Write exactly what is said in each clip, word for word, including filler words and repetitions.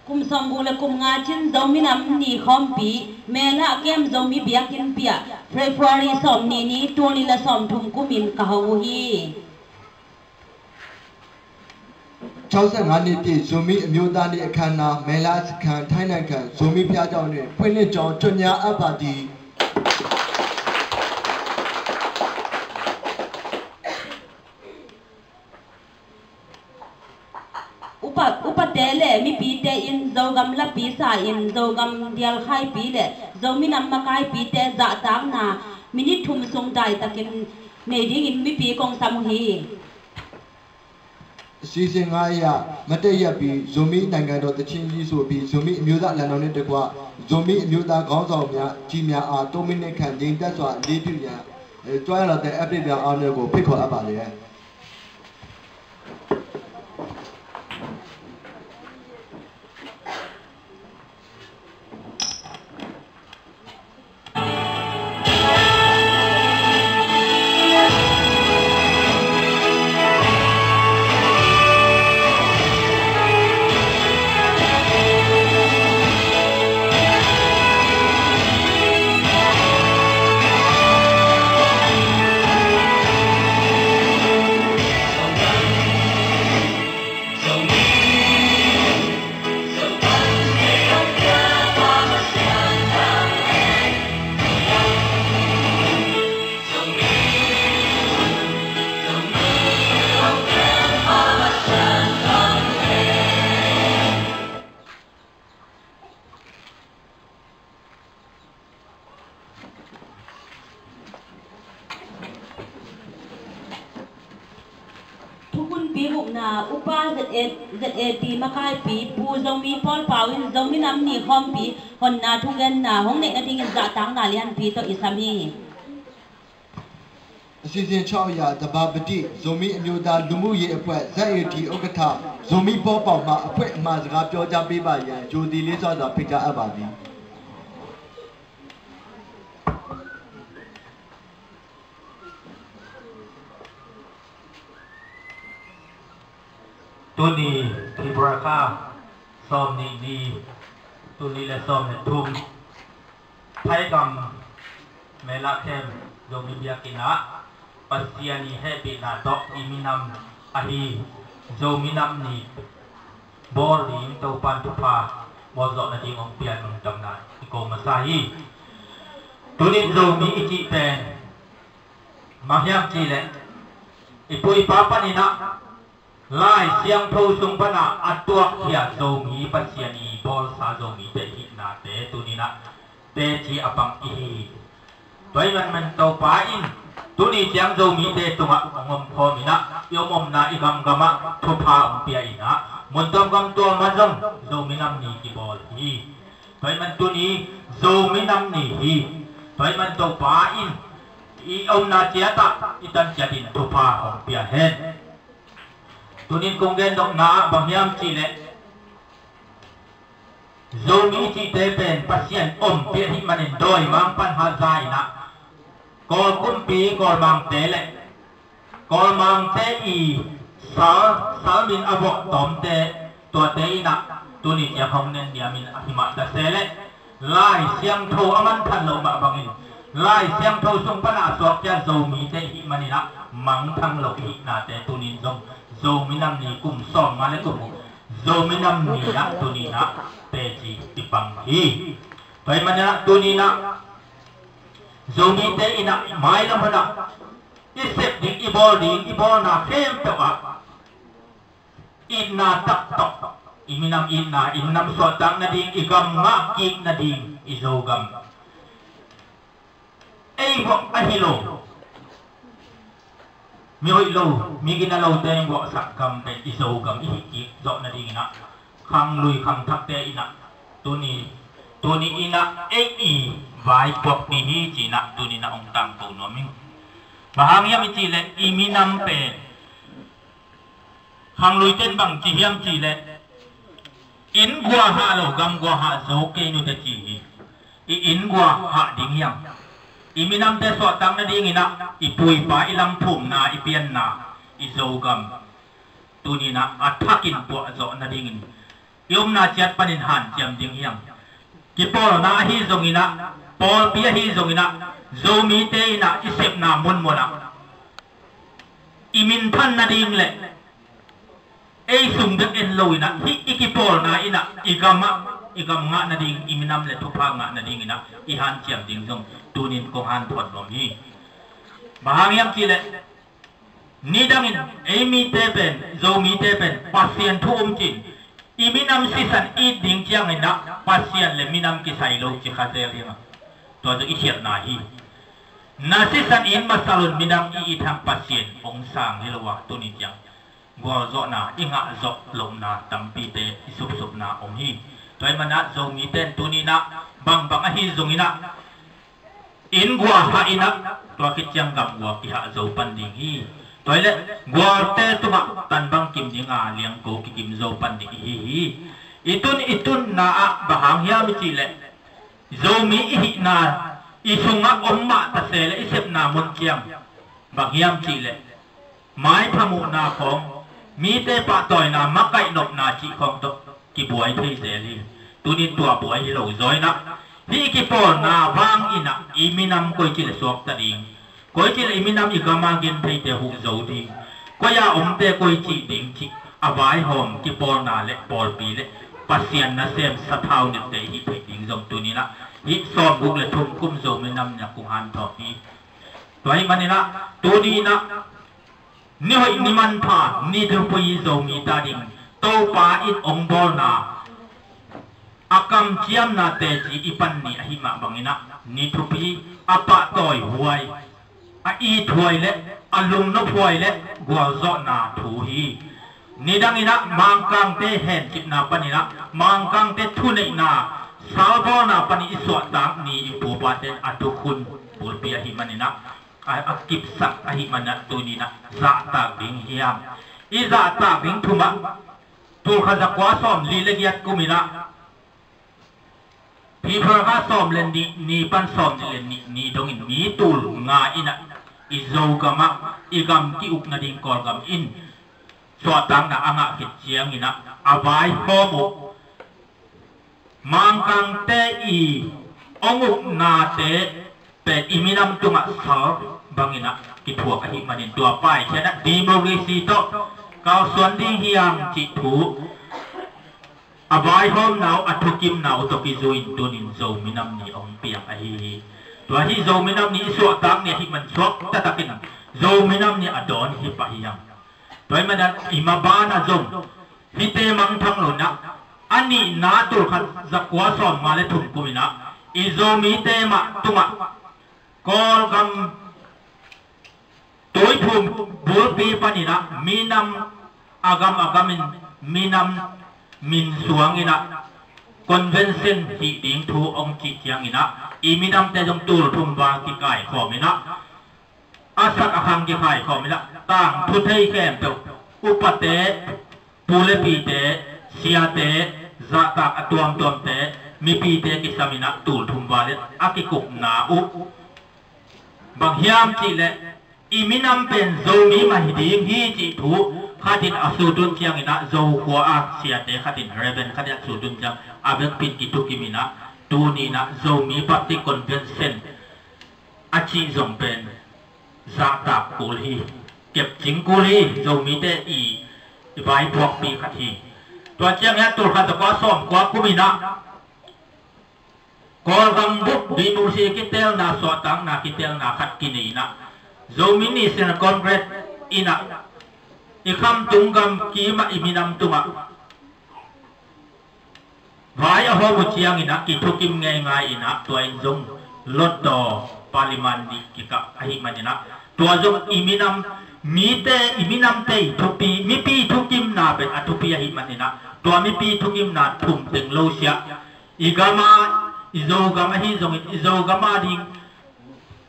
Kum sawmguk le kum nga cin Zomi Nam Ni khawmpi, Melah Kem Zomi Biakinn piah, February sawmnih ni, tul nih le sawmthum kumin ka hong uh hi. Chau sa nga ni ti Zomi Amyuda ni akhan na, Melah Sakhan Thailand khan, Zomi Pia Jau ni, Pwini Jau Chunya Abadi. Upa, upate le mipite in Zogam lapi sa in Zogam dialkhaipi le Zomi Nam makaipite zahtakna minit thum sung daitakin nei dingin mipi kong sam uh hi. အစီအစဉ်ငါးအရ မတ်တရက်ပြီး ဇိုမီနိုင်ငံတော်သီချင်းရေးဆိုပြီး ဇိုမီအမျိုးသားလမ်းတော်နှင့်တကွ ဇိုမီအမျိုးသားခေါင်းဆောင်များ ကြီးများအား သုံးမိနစ်ခန့် ငြိမ်သက်စွာ အလေးပြုရန် အဲ ကြွရောက်လာတဲ့ အက်ဖ်ပီ များအားလုံးကို ဖိတ်ခေါ်အပ်ပါတယ်။ Thukhunpi gukna upa Z A, Z A T makaipi Pu Zomi Paul Pau in Zomi Nam Ni khawmpi honna thugenna hong neih nadingin zahtakna lianpi tawh i sam hi. အစီအစဉ်ခြောက်အရ သဘာပတိ ဇိုမီအမျိုးသားလူမှုရေးအဖွဲ့ Z A T ဥက္ကဋ္ဌ ဇိုမီပေါပေါင်မှ အဖွင့်အမှာစကားပြောကြားပေးပါရန် ယိုသီလေးစွာစွာဖိတ်ကြားအပ်ပါသည်။ တူၼ်ႈၼီႈ ထီႇပရႃႇၶႃႇ သွမ်ႈၼီႈၼီႈ တူၼ်ႈၼီႈလႄႈ သွမ်ႈလႄႈ ထူမ်ႈ ထႆးၵမ်ႇ မႄႈလၢၵ်ႈၶႅမ်ႉ လူင်မီးပျႃးၵိၼ်ၼႃႇ ပသီႇၼီႈ ႁႄႉပီႈၼႃႇတေႃႇ ဢီႈမီးၼမ်ႉ ဢႃႇႁီႇ လူင်မီးၼမ်ႉၼီႈ ပေႃးလီ တူဝ်ႈပၢၼ်ႇထုၵ်ႇၽႃႇ ပေႃးၸွၵ်ႇၼႃႇတီႈ ဢွင်ႇပျႃး ၼုင်ႈတမ်ႇၼႃႇ ဢီႈၵူဝ်မႃးသႃႇႁီႇ တူၼ်ႈၼီႈ လူင်မီးဢီႈၸီႇပဵၼ် မႃးႁႅမ်ႉၸီႇလႄႈ ဢီႈပူႇဢီႈပႃႈပၼ်ၼႃႇ လၢႆးသဵင်ႈထူဝ်းသုင်ပၼ်ႇၼႃႇ ဢတူၵ်းၶႄႇ လူင်မီးပသီႇၼီႈ ပေႃးသႃႇ လူင်မီးပႄႉႁိၼႃႇတႄႉ တူၼ်ႈၼီႈၼႃႇ ပႄႉၸီႇဢပၢင်ႇဢီႈႁီႇ တူၺ်းမၼ်းမၼ်း တူဝ်ႈပႃႈဢိၼ်ႇ တူၼ်ႈၼီႈၸႅင်ႈ လူင်မီးပႄႉတုင်ႇဢႃႇ ငွမ်ႉၶေႃးမီးၼႃႇ ဢဵဝ်ႈမွမ်ႇၼႃႇ ဢီႈၵမ်ၵမ်ဢႃႇ ထူဝ်ႈၽႃႈဢွင်ႇပျႃးဢီႈၼႃႇ မုၼ်တွမ်ၵမ်တူဝ်မၼ်းၸွင်ႇ လူင်မီးၼမ်ႉၼီႈၵီႈပေႃးႁီႇ တူၺ်းမၼ်းတူၼ်ႈၼီႈ လူင်မီးၼမ်ႉၼီႈႁီႇ တူၺ်းမၼ်းတူဝ်ႈပႃႈဢိၼ်ႇ ဢီႈဢွမ်ၼႃႈၸႅတ်ႈတႃႉ ဢီႈတၼ်းၸႅတ်ႈဢိၼ်ႇ ထူဝ်ႈၽႃႈဢွင်ႇပျႃးႁႅၼ်း တူၼ်ႈၼီႈၵုင်ႇၵႅၼ်ႇ လွၵ်းၼႃႈ ပၢင်ႇႁႅမ်ႉၸီႇလႄႈ လူင်မီးၸီႇတႄႉပဵၼ် ပသီႇဢွမ်ႇပႄႉႁိမၼ်းဢိၼ်ႇ တူၺ်းမၢင်ပၼ်ႁႃႈၸႃႇဢီႈၼႃႇ ၵေႃႈၵုမ်ႇပီႇ ၵေႃႈမၢင်တႄႇလႄႈ ၵေႃႈမၢင်တႄႇဢီႈ သႃႇ သႃႇမိၼ်ဢႃႇ ပေႃးတွမ်တႄႇ တူဝ်တႄႇဢီႈၼႃႇ တူၼ်ႈၼီႈၸႅင်ႈႁွင်ႈၼႅၼ်ႈၼႆႉ မိၼ်ဢႃႇ ႁိမႃႇတသႄႇလႄႈ လၢႆးသဵင်ႈထူဝ်းဢႃႇ မၼ်းထၢၼ်ႇလူင်မႃးပၢင်ႇဢိၼ်ႇ လၢႆးသဵင်ႈထူဝ်းသုင်ပၼ်ႇၼႃႇ သွၵ်ႈၸႃႉ လူင်မီးတႄႉႁိမၼ်းၼႆႉၼႃႇ မၢင်ထၢင်ႇလူင်ႁိၼႃႇတႄႉ တူၼ်ႈၼီႈၸွင်ႇ လူင်မီးၼမ်ႉၼီႈ ၵုမ်ႇသွမ်ႈမႃးလႄႈ ၵုမ်ႇ လူင်မီးၼမ်ႉၼီႈၼႃႇ တူၼ်ႈၼီႈၼႃႇ ပႄႉၸီႇ ဢီႈပၢင်ႇႁီႇ တူၺ်းမၼ်းၼႃႇ တူၼ်ႈၼီႈၼႃႇ လူင်မီးတႄႉဢီႈၼႃႇ မၢႆလႄႈမၼ်းၼႃႇ ဢီႈသဵပ်ႇလိၵ်ႈ ဢီႈပေႃးလိၵ်ႈ ဢီႈပေႃးၼႃႈ ၶႅမ်ႉပႅဝ်ႈဢႃႈ ဢိၼ်ၼႃႇတၵ်းတွၵ်ႇ ဢီႈမီးၼမ်ႉဢိၼ်ၼႃႇ ဢီႈမီးၼမ်ႉသွတ်ႇတၢင်ႇၼႃႇတိင်ႇ ဢီႈၵမ်ငႃးၵိၵ်းၼႃႇတိင်ႇ ဢီႈၸူဝ်ႈၵမ် ဢေႇ ဝႃႈ ဢႃႇႁိလူဝ်ႇ မီးႁူၺ်ႇလူဝ်ႇ မီးၵိၼ်ၼႃႇလူဝ်ႇ တႄႉ ဝႃႈ သၢၵ်ႈၵမ်ႇ ပဵၼ်ဢီႈၸူဝ်ႈၵမ်ႇ ဢီႈႁိၵ်ႉၵိၵ်ႉ ၸွၵ်ႇၼႃႇတိင်ႇၼႃႇ ၶၢင်ႈလူၺ်ႈ ၶၢင်ႈထၵ်းတႄႉဢီႈၼႃႇ တူၼ်ႈၼီႈ တူၼ်ႈၼီႈဢီႈၼႃႇ ဢေႇ ဢီႈ ဝၢႆးပွၵ်ႈမီးႁိုဝ်ၸိူင်ႉၼႃႇ တူၼ်ႈၼီႈၼႃႇ ဢွင်ႇတၢင်ႇတူဝ်ၼေႃႈမီး မႃးႁၢင်ႈယၢမ်းဢီႈၸိူင်ႉလႄႈ ဢီႈမီးၼမ်ႉပဵၼ် ၶၢင်ႈလူၺ်ႈတဵၼ်းပၢင်ႇၸီႇႁႅမ်ႉၸီႇလႄႈ ဢိၼ်းၵႂႃႇႁႃႉလူဝ်ႇ ၵမ်ႈၵႂႃႇႁႃႉ ၸူဝ်ႈၵႄႇၼူႇတႄႇၸီႇ ဢီႈဢိၼ်းၵႂႃႇႁႃႉ တိင်ႇယၢင်ႇ ဢီႈမီးၼမ်ႉတႄႉ သွတ်ႇတၢင်ႇၼႃႇတိင်ႇဢီႈၼႃႇ ဢီႈပူၺ်ႈပႃႈ ဢီႈလမ်ႇၽုမ်ႇၼႃႇ ဢီႈပဵၼ်ႇၼႃႇ ဢီႈၸူဝ်ႈၵမ်ႇ တူၼ်ႈၼီႈၼႃႇ ဢထၵ်ႉၵိၼ်ႇ ပွႆႇၸွၵ်ႇၼႃႇတိင်ႇ i omna ciat panin hanciam ding hi hang. Kipawlna ahi zongin ah, pawlpi ahi zongin ah, Zomite in ah i sepna munmun ah i minthan nading le ei sung bek en lo in ah, hih i kipawlna in ah i gam ah, i gam ngah nading, i minam le thupha ngah nadingin ah i hanciam ding zong tunin kong hanthot nuam hi. Bang hang hiam cih leh, nidangin ei mite pen, Zomite pen Pasian thu um cin, i minam sisan it ding ciangin ah Pasian le minam kisai lo ci kha zel hi hang. Tua zong i khialhna hi. Na sisan it masa lo in midang i it hang, Pasian hong sang hi lo a, tuni ciang gualzawhna i ngah zawh lohna tampite i supsupna om hi. Tua ahih manin ah Zomite in tuni in ah bangbang ahi zongin ah inn gua hah in ah, tua khit ciang gam gua kihah zo pan ding hi. Tua hi leh gualte tungah tan bang kim ding a, liangko kikim zo pan ding i hi hi. I tun i tunna ah bang hang hiam i cih leh, Zomi i hihna i sungah om mah ta se leh i sepna mun ciang bang hiam cih leh, maipha muhna khawng, mite pahtawina, makaih nopna cih khawng tawh kibuai thei zel hi. Tunin tua buai hi lo zaw in ah, hih kipawlna vangin ah i minam koici le suakta ding, koici le i minam, i gam a gen theite huh zo ding, koi a omte koi cih ding cih a vaihawm kipawlna le pawlpi le Pasian nasem sathau nette i hih theih ding zong tuni in ah hih sawmguk le thum kum Zomi Nam Ni ah kong hanthawk hi. Tua ahih manin ah tuni in ah ni hoih ni manpha, ni thupi Zomite ading Topa in hong bawlna, a kamciamna teci i pan ni ahih mah bangin ah ni thupi, a pahtawi huai, a it huai le a lungnop huai le gualzawhna thu hi. Nidangin ah Mangkangte hencipna panin ah, Mangkangte thuneihna, salbawlna panin i suahtak ni i pu pate in a thukhun bulpi ahih manin ah, a, a kipsak ahih manin ah tuni in ah zahtak ding hi hang. I zahtak ding thu mah, tulkhat zakua sawmli le giat kum in ah, February kha sawm le nih ni pan sawmnih le nih ni dongin mi tul nga in ah i Zogam ah i gam ki-uk nading Kawlgam in suahtakna a ngah khit ciangin ah a vaihawm uh Mangkangte i hong uknate pen i minam tungah sal bangin ah kithuak ahih manin tua paikhiat ah democracy tawh kalsuan ding hi hang cih thu a vaihawmna uh, a thukimna uh tawh kizui in tunin Zomi Nam Ni hong piang ahi hi. Tua hih Zomi Nam Ni i suahtak ni ahih man suak taktakin Zomi Nam Ni a dawn hi pah hi hang. Tua ahih manin i mabanah zong hihte mangthang lo in ah, a nihna tulkhat zakua sawmnga le thum kum in ah i Zomite mah tungah Kawlgam tuiphum bulpi panin ah minam a gam a gamin minam min suangin ah convention hih ding thu hong cih ciangin ah i minamte zong tul thum val kikaikhawm in ah, a sak a khang kikaikhawm in ah tangthu thei khempeuh, upate, pu le pite, siate, zahtak a tuamtuamte, mipite kisam in ah tul thum val in a kikupna uh bang hiam cih leh, i minam pen Zomi mah hi ding hi cih thu khat in a sut un ciangin ah, Zo khua a siate khat in, Reverend khat in a sut un ciang a vekpi in kithukim in ah, tuni in ah Zomi Baptist Convention a cih zong pen zahtak kul hi, kepcing kul hi, Zomite i, i vaipuakpi khat hi. Tua ciangin ah tulkhat zakua sawmkua kum in ah Kawlgam bup democracy kitelna, suahtakna kitelna khat kinei in ah, Zomi National Congress in ah i khamtung gam kim ah i minam tungah vai a hawm uh ciangin ah kithukim ngeingai in ah, tua in zong Hlutdaw, Parliament nih kikah ahih manin ah, tua zong i minam, mite, i minamte i thupi, mipi thukimna pen a thupi ahih manin ah, tua mipi thukimna thum teng lo siah, i gam a, i Zogam ahi zongin i Zogam a ding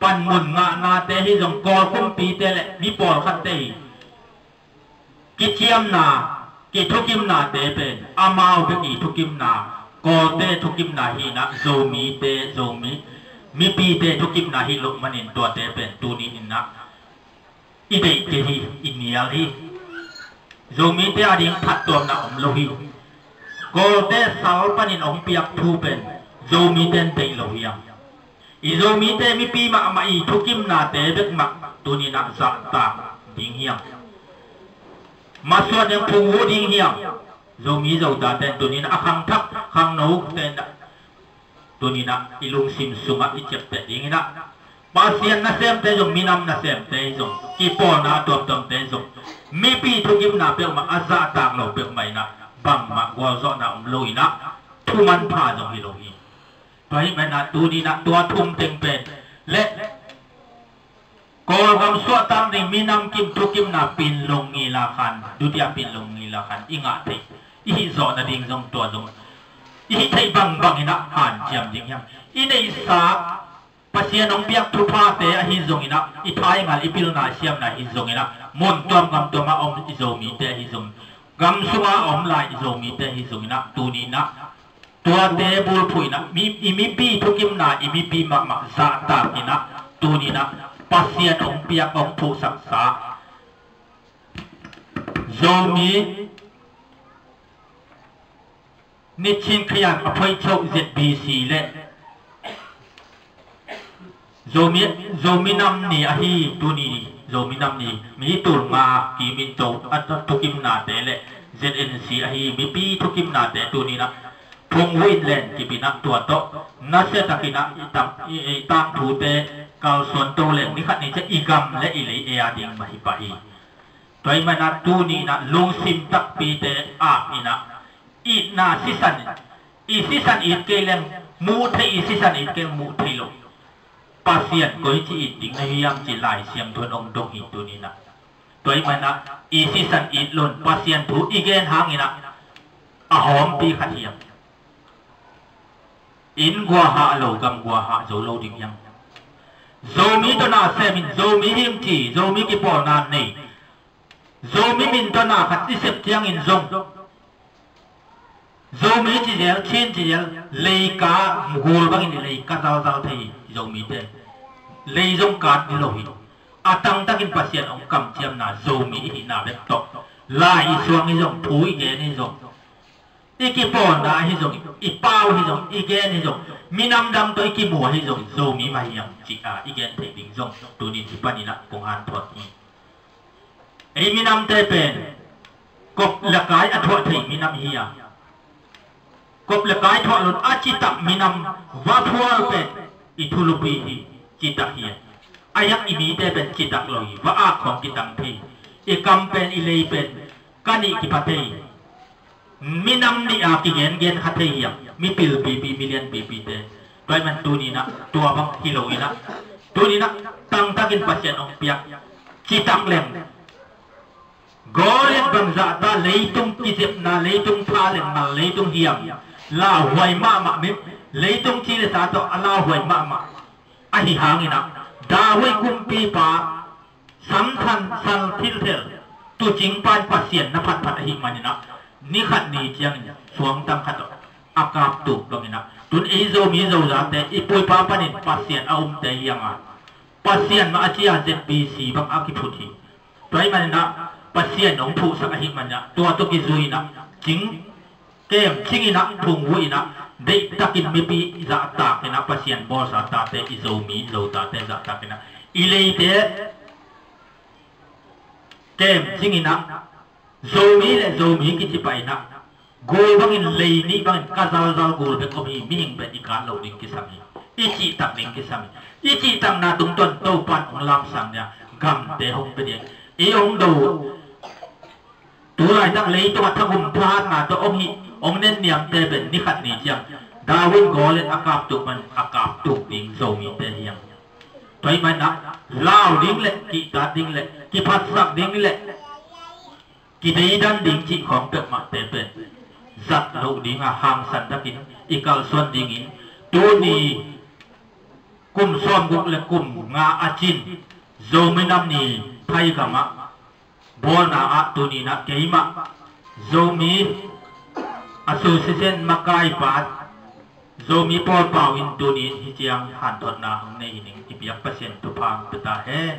panmun ngahnate hi zong, Kawl kumpite le mi pawlkhatte hi kiciamna, kithukimnate pen amau bek i thukimna, Kawlte thukimna hi in ah, Zomite, Zomi mipite thukimna hi loh manin tuate pen tuni in ah i deih kei hi, i nial hi. Zomite a ding phattuamna om lo hi. Kawlte sal panin hong piak thu pen Zomite in deih lo hiam? I Zomite mipi mahmah i thukimnate bek mah tuni-in ah zahtak ding hiam? Masuan in phungvuh ding hiam? Zomi Zotate in tuni-in ah a khangthak khangnote in ah tuni-in ah i lungsim sungah i ciapteh dingin ah Pasian nasemte zong, minam nasemte zong, kipawlna a tuamtuamte zong, mipi thukimna peuhmah a zahtak lo peuhmah in ah bangmah gualzawhna om lo in ah thu manpha zong hi lo hi. Tua ahih manin ah tuni-in ah tua thum teng pen le Kawlgam suahtak ding minam kim thukimna pinlong ngila khan, dutia pinlong ngila khan i ngah theih, i hih zawh nading zong tua zong i hih theih bangbang in ah hanciam ding hiam? I neihsa Pasian hong piak thuphate ahi zongin ah, i thaingal i pilna i siamna ahi zongin ah, mun tuam gam tuam a om i Zomite ahi zong, gam sunga a om lai i Zomite ahi zongin ah, tuni-in ah tuate bulphuh in ah, mi, i mipi thukimna, i mipi mahmah zahtak in ah, tuni-in ah Pasian hong piak hong phuhsaksa Zomi Nichin Khayang a phoih chauh Z B C le Zomi, Zomi Nam Ni ahi tuni, Zomi Nam Ni mi tul nga kimin to a thukimnate le Z N C ahi mipi thukimnate tuni-in ah phungvuh in len kip in ah tua tawh nasia takin ah i tam, i, i tangthute kalsuan to leng ni khat ni ciang i gam le i lei ei a ding mah hi pah hi. Tua ahih manin ah tuni-in ah lungsim takpite ak in ah itna sisan, i sisan it kei leng muh theih, i sisan it kei leng muh theih lo Pasian koici it ding na hiam ci Lai Siangtho in hong dong hi tuni-in ah. Tua ahih manin ah i sisan it lo-in Pasian thu i gen hangin ah a hawmpi khat hiam? Inn guahah lo, gam guahah zo lo ding hiam? Zomi tawh na sem in, Zomi hi ing ci, Zomi kipawlna nei, Zomi min tawh na khat i sep ciangin zong Zomi ci zel, Chin ci zel, leika gul bangin i leika zalzal thei Zomite. Lei zong kat ni lo hi. A tangtakin Pasian hong kamciamna Zomi i hihna bek tawh, lai i suang hi zong, thu i gen hi zong, i kipawlna hi zong, i pau hi zong, i gen hi zong, minam dang tawh i kimu ahi zong, Zomi mah hi hang ci a i gen theih ding zong tuni-in hi panin ah kong hanthawn hi. Ei minamte pen kop le kai a thuah thei minam hi a, kop le kai thuah lo-in a citak minam, vaphual pen i thulupi hi, citak hi a. A hiang i mite pen citak lo hi, va-ak khawng kitang thei hi. I kam pen, i lei pen ka nih kipha thei hi. Minam nih a kigengen kha thei hiam? Mipil pipi, milian pipite. Tua ahih man tuni-in ah tua bang hi lo-in ah, tuni-in ah tangtakin Pasian hong piak citak leng, Goliath bang zahta, leitung kizepna, leitung tha leng mal, leitung hiam, lauhuai mahmah, mi, leitung ci le sa tawh a lauhuai mahmah ahi hangin ah, David kumpipa, samthan sal thilthel, tuucing pan Pasian na phatphat ahih manin ah, ni khat ni ciangin suangtang khat tawh a kaptuk bangin ah, tun ei Zomi Zozate i pu i pa panin Pasian a umte hi hang a, Pasian mah a ci a Z B C bang a kiphut hi. Tua ahih manin ah Pasian hong phuhsak ahih manin ah, tua tawh kizui-in ah, cing, kem cingin ah, phungvuh in ah, deihtakin mipi zahtakin ah Pasian bawlsa tate, i Zomi Zo tate zahtakin ah, i leite kem cingin ah, Zomi le Zomi kici pah in ah, gul bangin, lei nih bangin ka zalzal gul bek om hi, mihing pen i kat loh ding kisam hi. I cihtak ding kisam hi. I cihtakna tungtawn Topa'n hong lamsang ding a, gamte hong pia ding. Ei hong do, tu laitak leitung a thagum thahatna tawh hong hih, hong nenniamte pen ni khat ni ciang David Goliath a kaptuk man a kaptuk ding Zomite hi hang. Tua ahih manin ah lau ding le, kihtak ding le, kiphatsak ding le, kideidan ding cih khawng peuhmahte pen zat loh ding a, hangsan takin i kalsuan dingin, tuni kum sawmguk le kum nga a cin Zomi Nam Ni Thaigam ah bawlna ah tuni-in ah keimah Zomi Association makaipa, Zomi Pawlpau in tuni-in hih ciang hanthotna hong nei hi ning. I biak Pasian thupha hong pia ta hen.